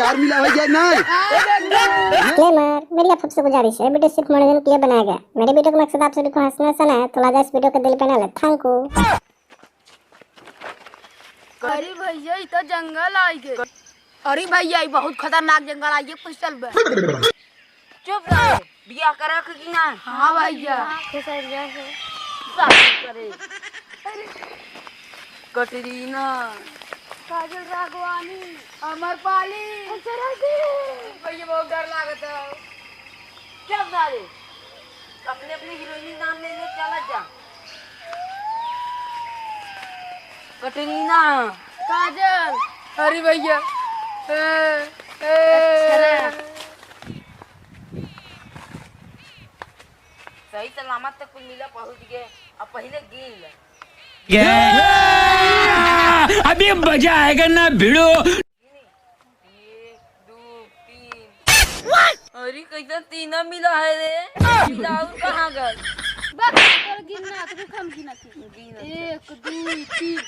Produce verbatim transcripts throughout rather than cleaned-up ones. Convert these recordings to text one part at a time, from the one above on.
यार मिला हो जाए ना। Disclaimer, मेरी आप सबसे गुजारिश है, वीडियो सिर्फ मनोरंजन के लिए बनाया गया। मेरे वीडियो का मकसद आप सभी को हंसना हंसाना है, तो लिहाजा इस वीडियो को दिल पे ना ले। Thank you। अरे भैया, ई तो जंगल आई गए। अरे भैया, ई बहुत खतरनाक जंगल आई गए, पैसा बा। चुप रहे, बियाह करा के कि ना? हाँ भैया। शादी करे। कटरीना। काजल राघवानी। अमरपाली। भैया, बहुत डर लागत है। चुप सारे, अपने अपने हीरोइन नाम ले ले, चला जा। कटरीना। काजल। अरे भैया। ए, ए। अच्छा। सही सलामत तक कुल मिला पहुँच गए। अब पहले गिन ले। अभी मजा आएगा ना भिड़ो। एक, दो, तीन। अरे, कैसन तीना मिला है रे? मिला और कहाँ गल? बस, तोर गिनना, तो रुक, हम गिनत ही। गिनत। एक, दो, तीन।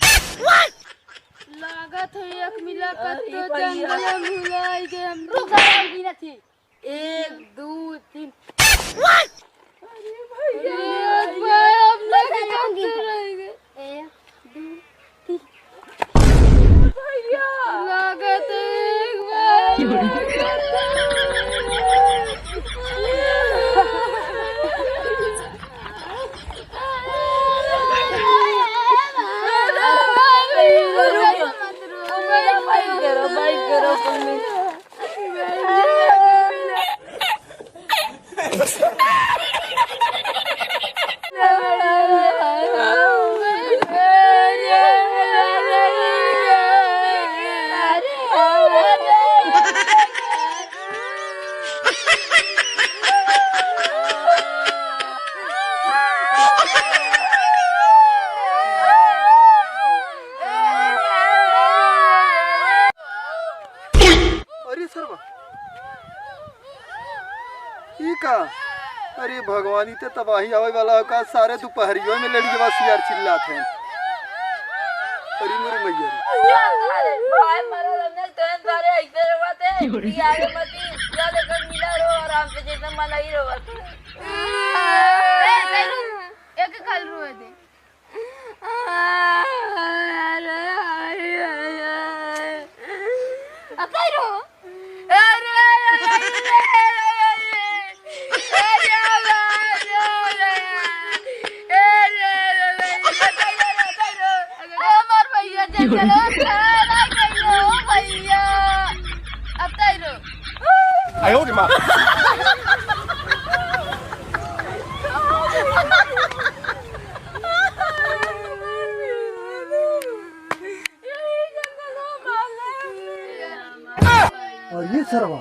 लागत है एक मिला का अरे तो भैया। जंगल में भुलाई गए हम। रुक, हम गिनत ही। एक, दो, तीन। अरे भैया, अरे भैया, हम लोग कैसे कब से रह गए? एक, दो, तीन। भैया। लागत है एक बार। अरे सरवा, ई का? अरे भगवान, ई त तबाही आवे वाला हो का? सारे दुपहरियों में लड़ियवा सियार चिल्लात हैं। अरे मोरे मैया रे। अरे भाई, मरल हमने तो सारे ऐसे रोवत है। ये आगे मत ही, जा लेकर मिला रो आराम से, जैसे मन ही रोवत है। एक कल रोए दे। अतै रो। हमार भैया जंगल में चला गइल हो भैया। अतै रो। अरे सरवा,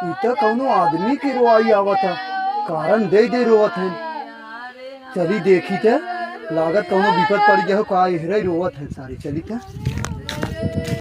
ई त कौनो आदमी के रोआई आवत है, कारण दे दे रोवत हैं। चली देखी त, लागत कौनो विपद पड़ गया हो का, एहरे रोवत हैं सारे। चली त।